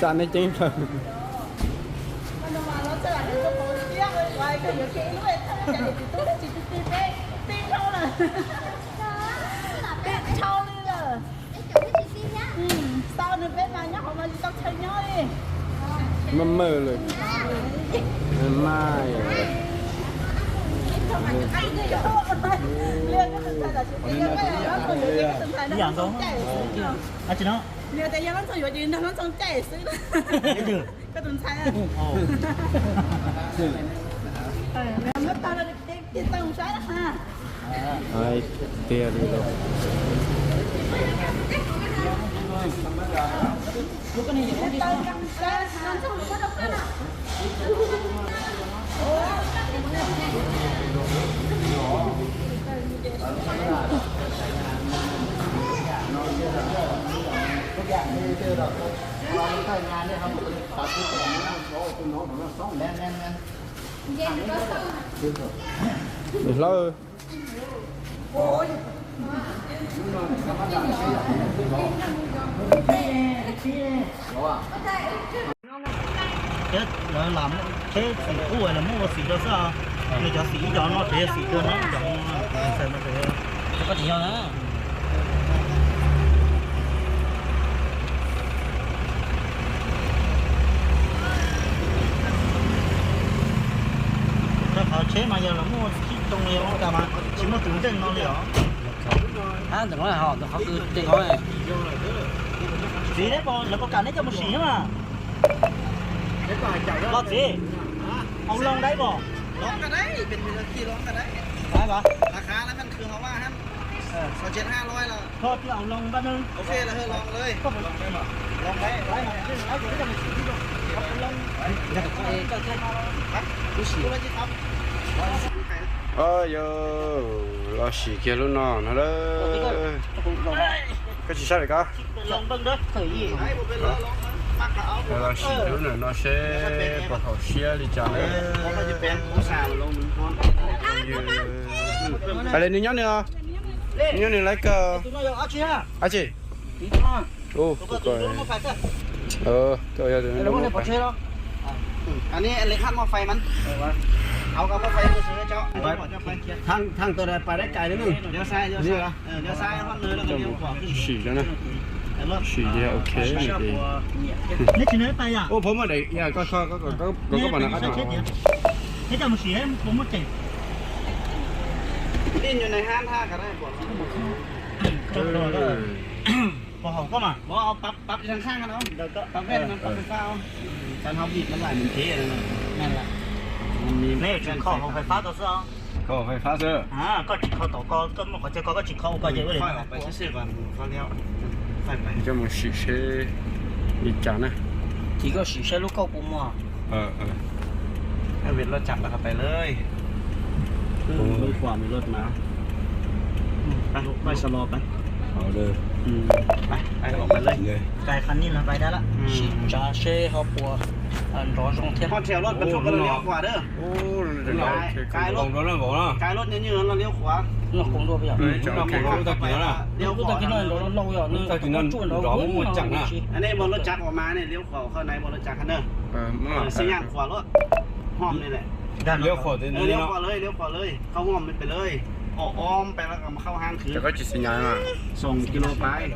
Xa nej ceeb plaws. Maj maj lawm. Maj maj. Tiag li lauj. Hlawv. Thiab lawv lam tsheb xim qub lawv muab ua xim rau xwb os. Nws cov xim ib cov no tsev xim rau no cov xim no. Rau qhov tsheb mas yog lawv muaj tib too li ua cas mas tsis muaj tus ntseej no li os. Ntawm no ho ntawm qhov kws ces qhov txiv neb puas, lawv puas kam neb coj mus sim na? Los txiv, au loo dai pom. Tho ti au loo npaj neeg. Yog los sim kiag lub no no lawm. Koj tsis saib li koj. Los sim lub no no seb puas haum siab li cas na. Hais li nws nyob nws, nws nyob nws laiv kawg. Ab tsi. Thang, thang tuaj dai pais dab kais li mog. Sim rau na. Sim ces ok. Ua phob muaj daim, koj koj koj koj pom no. Neb tsis kho hauv fais fab tau xwb os. Kho hauv fais fab xwb. Koj tsis kho tom ko, koj muaj qhov chaw ko koj tsis kho ua ko ces ua li. Coj mus sim seb li cas na. Ces koj sim saib lub kauj kuv muag. Vij loj tsam pais qhov pais lawm. Lub quas nws loj na. Pais sa lo pais. Pais pais lawm. Pais qhov nej los pais dab lawm. Sim tsav seb ho puas nrov zoo thiab. Koj nrhiav lub pes tshuaj ko los liab quas dawb. Kais lub nyuag nyuag los liab quas. Lub tag kis no nrov lauj yom, lub tag kis no nrov muaj ceem na. Nej muaj lub tsav quas mas nej liab quas qhov na, muaj lub tsav qhov na. Xi nyam quas lub, hom li lawm. Liab quas, liab quas lawm, liab quas lawm, qhov hom pais lawm, o om pais lawm, qhov hab khwv. Koj tsis xi nyam mas xoom kis lus pais.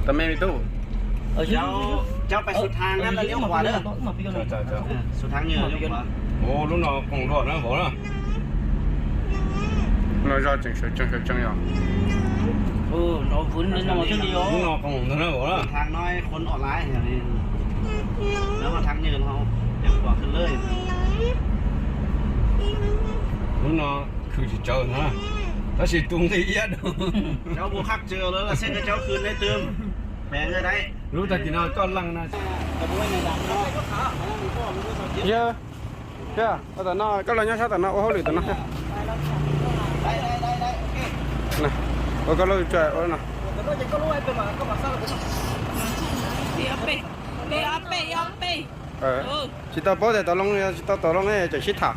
Tau me me tub. Cov pais sub thaav na, liab quas na. Sub thaav nyuag liab quas. Lub no qoos dua na vauv na. No zog tseem sawv tsees sawv tsees yom. Lub no qoos ntag na vauv na. Thaav no qhov online na, thaav nyuag no liab quas khwv lawm. Lub no khwv tsis tsawv na, tab sis tu nqi iab. Cov mus qhaj tsawv lawm los seb cov khwv nej twg. Lub tag kis no koj leej na. Yog, yog, ua tom no koj los nyob sab tom no ua hauj lwm tom no. Ua koj lub tsa ua no. Tsis tau paub tias tom loo, tsis tau tom loo tseem sib tham.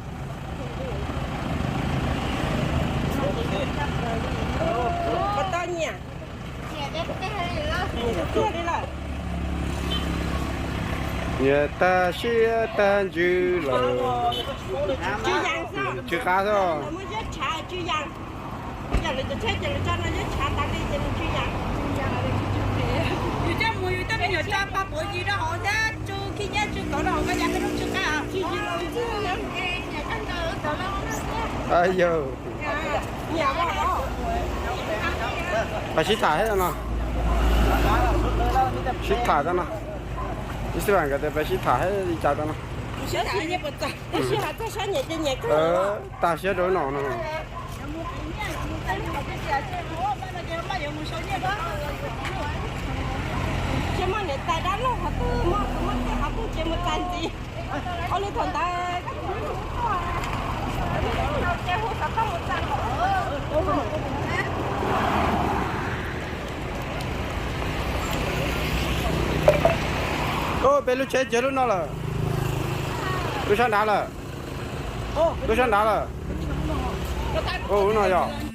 Niam tag siab tag ntsws lawm. Tsw qab xwb. Yog, peb sib tham thiab no, sib tham tau no, ib sij hawm nkawd tias peb sib tham thiab li cas tau no. Tag siab rau no no. Koj, peb lub tsheb tsis yog lub no lawm. Lub sab nrad lawm. Lub sab nrad lawm. Lub no yog.